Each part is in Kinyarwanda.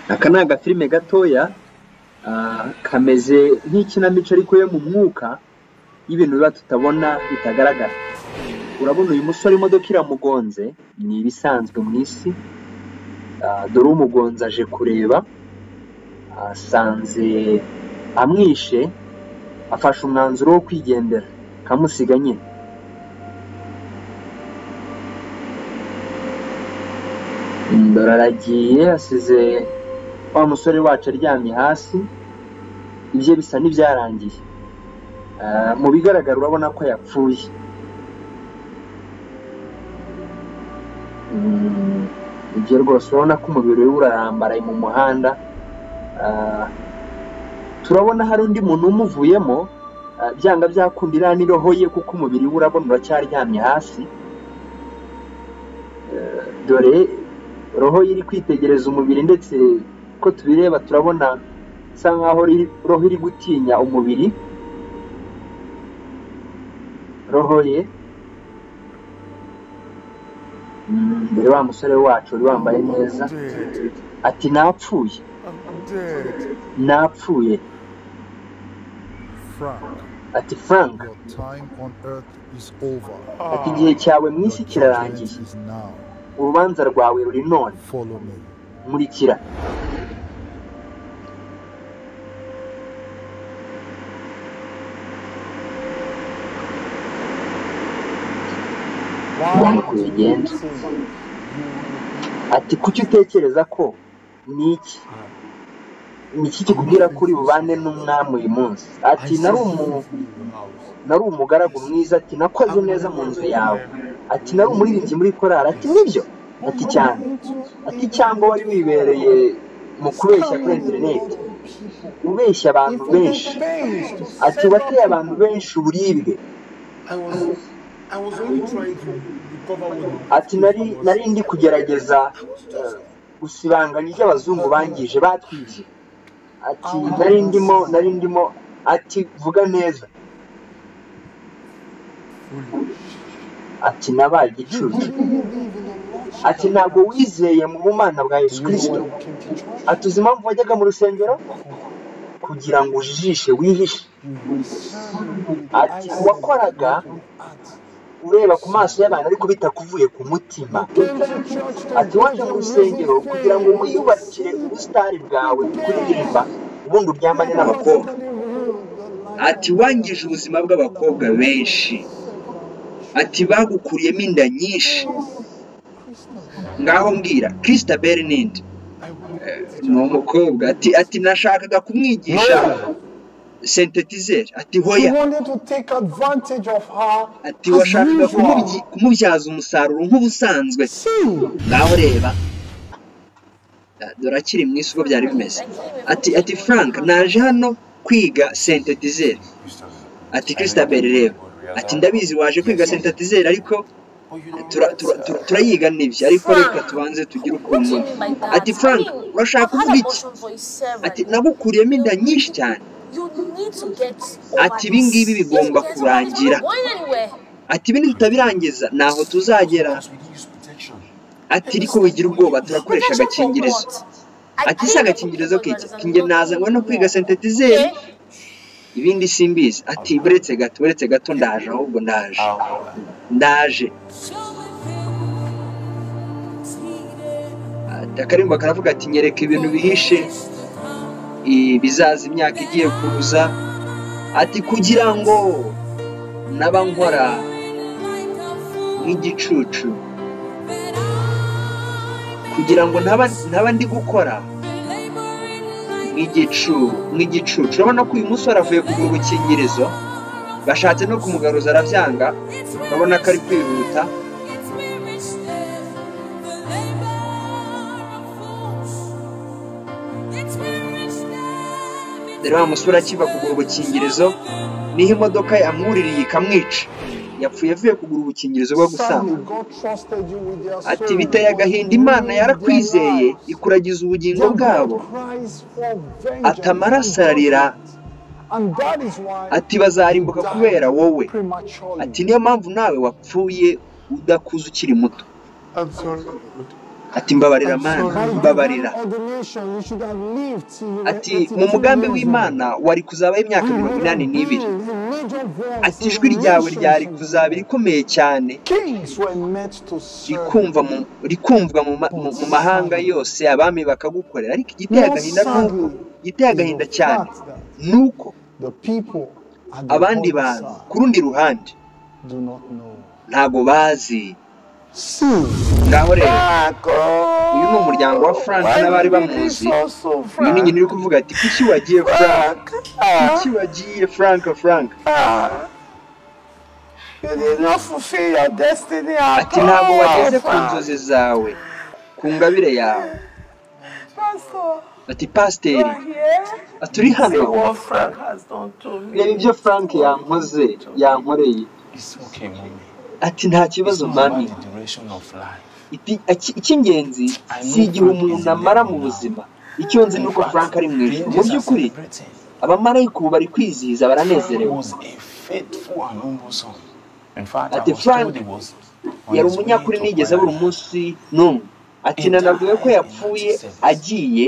Aka ni agafilime gatoya kameze nk'ikinamico ariko yo mu mwuka y'ibintu biba tutabona bitagaragara. Urabona uyu musore imodoka iramugonze, ni ibisanzwe mu isi. Dore umugonzi aje kureba, asanze amwishe, afashe umwanzuro wo kwigendera akamusiga nyine. Dore aragiye asize wa musore wacu aryamye hasi, ibye bisa n'ibyarangiye. Mu bigaragara urabona ko yapfuye. Ibyo rwose urabona ko umubiri we urarambaraye mu muhanda. Turabona hari undi muntu umuvuyemo, byanga byakunda iriya ni roho ye kuko umubiri we urabona uracyaryamye hasi. Dore roho ye iri kwitegereza umubiri, ndetse ko tubireba turabona isa nkaho roho iri gutinya umubiri. Roho ye. Dore wa musore wacu wari wambaye neza ati napfuye, napfuye. Ati Frank, ati igihe cyawe mu isi kirarangiye, urubanza rwawe ruri none, nkurikira. Nuko bigenda. Ati kuki utekereza ko ni iki? Ni iki kikubwira ko uri bubane n'umwami uyu munsi? Ati nari umugaragu mwiza, ati nakoze neza mu nzu yawe, ati nari umuririmbyi muri korali, ati nibyo, ati cyane, ati cyangwa wari wibereye mu kubeshya kuri interineti, ubeshya abantu benshi, ati wateye abantu benshi uburibwe. Ati nari ndi kugerageza gusibanganya ibyo abazungu bangije batwibye. Ati nari ndimo, ati vuga neza. Ati nabaye igicucu. Ati ntabwo wizeye mu bumana bwa Yesu Kristo. Ati uzi impamvu wajyaga mu rusengero? Kugira ngo ujijishe wihishe. Ati wakoraga ureba ku maso y'abantu ariko bitakuvuye ku mutima. Ati waje mu rusengero kugira ngo wiyubakire ubusitani bwawe kuririmba ubundi uryamane n'abakobwa. Ati wangije ubuzima bw'abakobwa benshi. Ati bagukuriyemo inda nyinshi. Ngaho mbwira, Christabel ninde? Ni umukobwa. Ati nashakaga kumwigisha synthétiseur. Ati hoya. Ati washakaga kumubyaza umusaruro nk'ubusanzwe. Ngaho reba, dore akiri mu isi uko byari bimeze. Ati Frank, naje hano kwiga synthétiseur. Ati Christabel reba, ati ndabizi waje kwiga synthétiseur ariko turayiga nibyo, ariko reka tubanze tugire ukuntu. Ati Frank, urashaka kuvuga iki? Ati nagukuriyemo inda nyinshi cyane. Ati ibi ngibi bigomba kurangira. Ati ibi nitutabirangiza ntaho tuzagera. Ati ariko wigira ubwoba, turakoresha agakingirizo. Ati si agakingirizo kiki? Njye nazanywe no kwiga synthétiseur, ibindi simbizi. Ati buretse gato, ndaje, ahubwo ndaje. Ati akarimbo karavuga ati nyereka ibintu bihishe bizaza imyaka igiye kuza. Ati kugira ngo naba nkora nk'igicucu, kugira ngo ntaba ndi gukora nk'igicucu. Urabona ko uyu musore avuye kugura ubukingirizo, bashatse no kumugaruza arabyanga. Urabona ko ari kwihuta. Dore wa musore akiva kugura ubukingirizo, niho imodoka yamwuririye ikamwica. Yapfuye avuye kugura ubukingirizo bwo gusamba. Ati biteye agahinda, Imana yarakwizeye ikuragiza ubugingo bwabo. Ati amaraso ararira. Ati bazarimbuka kubera wowe. Ati niyo mpamvu nawe wapfuye udakuze ukiri muto. Ati mbabarira Mana, mbabarira. Ati mu mugambi w'Imana wari kuzabaho imyaka 82. Ati ijwi ryawe ryari kuzaba rikomeye cyane, rikumvwa mu mahanga yose, abami bakagukorera. Ariko igiteye agahinda nuko, igiteye agahinda cyane nuko abandi bantu ku rundi ruhande ntago bazi. Ngaho rero uyu ni umuryango wa Frank n'abari bamuzi. Uyu ni nyina uri kuvuga ati kuki wagiye Frank, kuki wagiye Frank, Frank. Ati ntabwo wageze ku nzozi zawe, ku ngabire yawe. Ati pasiteri, ati uri hano, reba ibyo Frank yankoze, yankoreye. Ati nta kibazo mami. Icy'ingenzi si igihe umuntu amara mu buzima, icyo nzi ni uko Frank ari mu ijuru. Mu by'ukuri abamarayika ubu bari kwizihiza, baranezerewe. Ati Frank yari umunyakuri, nigeze abura umunsi n'umwe. Ati nanabwiwe ko yapfuye agiye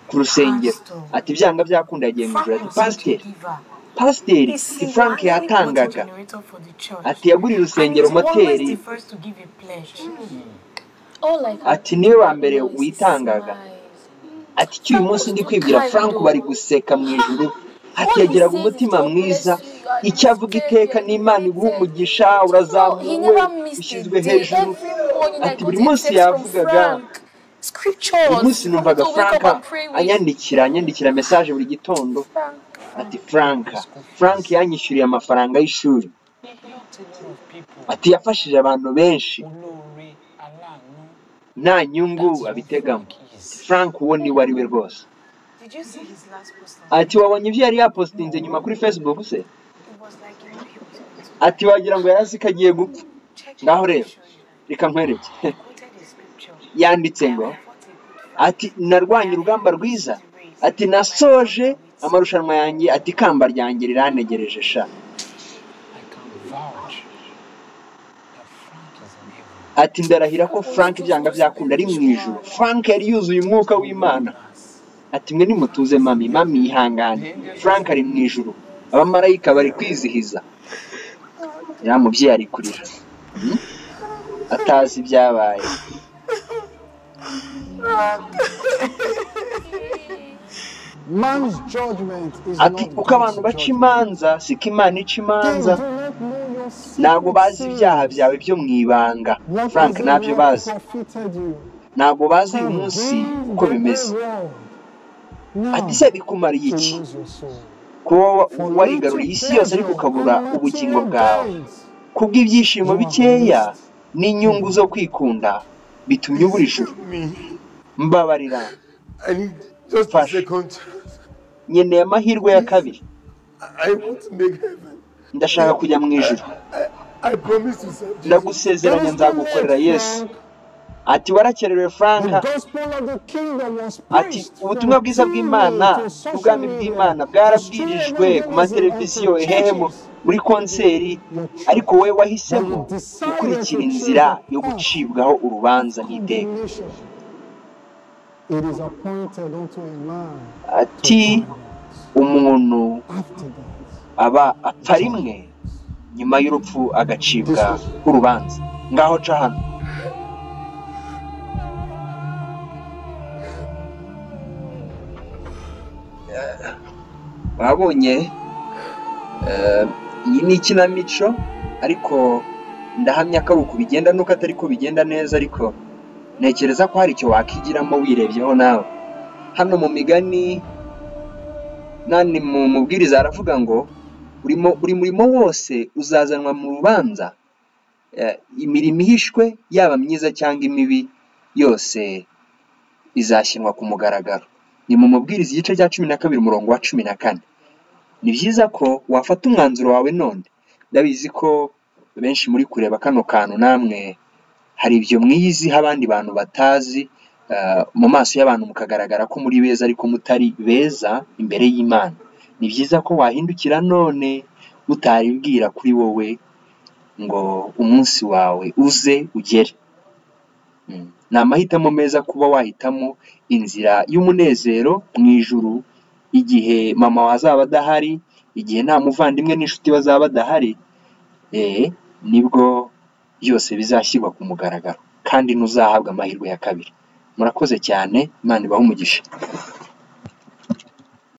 ku rusengero. Ati byanga byakunda yagiye mu ijuru. Ati pasiteri, pasiteri Frank yatangaga. Ati yaguriye urusengero moteri. Ati niwe wa mbere witangaga. Ati icyo uyu munsi ndi kwibwira Frank bari guseka mu ijuru. Ati yagiraga umutima mwiza, icyo avuga iteka n'Imana iguha umugisha, urazamuwe, ushyizwe hejuru. Ati buri munsi yavugaga, buri munsi numvaga Frank anyandikira message buri gitondo. Ati Frank, Frank yanyishyuriye amafaranga y'ishuri. Ati yafashije abantu benshi nta nyungu abitegamo. Frank uwo ni we ari we rwose. Ati wabonye ibyo yari yapostinze nyuma kuri Facebook se? Ati wagira ngo yarazi ko agiye gupfa. Ngaho rero reka nkwereke. Yanditse ngo ati narwanye urugamba rwiza, ati nasoje amarushanwa yanjye, ati ikamba ryanjye rirantegereje sha. Ati ndarahira ko Frank ibyanga byakunda ari mu ijuru. Frank yari yuzuye umwuka w'Imana. Ati mwe nimutuze mami, mami yihangane, Frank ari mu ijuru, abamarayika bari kwizihiza. Ya mubyeyi ari kurira atazi ibyabaye. Ati uko abantu baca imanza siko Imana ica imanza. Ntabwo bazi ibyaha byawe byo mu ibanga, Frank ntabyo bazi, ntabwo bazi uyu munsi uko bimeze. Ati se bikumariye iki kuba warigaruriye isi yose ariko ukabura ubugingo bwawe? Kubw'ibyishimo bikeya n'inyungu zo kwikunda bitumye ubura ijuru. Mbabarira, mfasha, nkeneye amahirwe ya kabiri, ndashaka kujya mu ijuru, ndagusezeranya nzagukorera Yesu. Ati warakerewe Frank. Ati ubutumwa bwiza bw'Imana, ubwami bw'Imana bwarabwirijwe ku mateleviziyo, hehe, muri konseri, ariko wowe wahisemo gukurikira inzira yo gucibwaho urubanza n'iteka. Ati umuntu aba apfa rimwe, nyuma y'urupfu agacibwa urubanza. Ngaho ca hano. Babonye iyi ni ikinamico, ariko ndahamya ko ari uku bigenda, nuko atari ko bigenda neza, ariko ntekereza ko hari icyo wakigiramo wirebyeho nawe. Hano mu migani nani mu mubwiriza aravuga ngo buri murimo wose uzazanwa mu rubanza, imirimo ihishwe yaba myiza cyangwa imibi yose izashyirwa ku mugaragaro. Ni mu mubwiriza igice cya 12 umurongo wa 14. Ni byiza ko wafata umwanzuro wawe none. Ndabizi ko benshi muri kureba kano kantu namwe hari ibyo mwiyiziho abandi bantu batazi, mu maso y'abantu mukagaragara ko muri beza ariko mutari beza imbere y'Imana. Ni byiza ko wahindukira none utaribwira kuri wowe ngo umunsi wawe uze ugere. Ni amahitamo meza kuba wahitamo inzira y'umunezero mu ijuru, igihe mama wazaba adahari, igihe nta muvandimwe n'inshuti bazaba badahari, nibwo byose bizashyirwa ku mugaragaro kandi ntuzahabwa amahirwe ya kabiri. Murakoze cyane, Imana ibahe umugisha.